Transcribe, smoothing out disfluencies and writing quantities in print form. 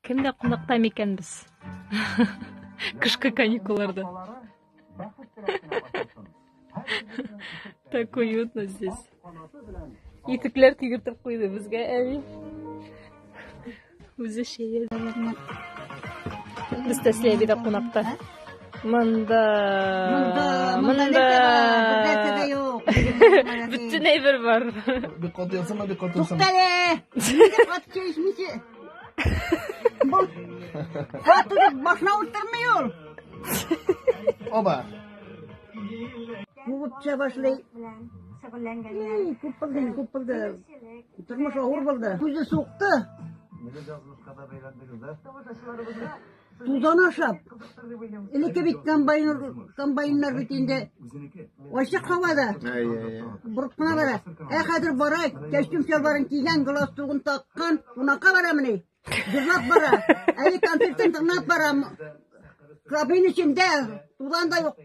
Кемдә кунакта микән без? Кышкы каникулларда. Так уютно здесь. Итекләр кигертеп куйды безгә әби. Үзе чәй. Без Тәслия әбидә кунакта. Монда Монда монда нәрсә дә юк. Бөтен әйбер бар. Бик каты ясама, бик каты ясама. Туктале! Нигә каты чәй эчмичә? Бу каты дип башына утырмый ул. Оба. Күп төшә башлый. Шөгыльләнгәннәр. Күп булды, күп булды. Тормыш авыр булды. Күзе сукты. Тузан ашап. Элекке бит комбайн, комбайннар бит инде ачык һавада. Әй, әй, әй. Борып кына бара. Ә хәзер бара, костюм чалбарын кигән, галстугын таккан, кунакка барамыни? Җырлап бара. Әле концертын тыңлап бара. Кабин эчендә тузан да юк.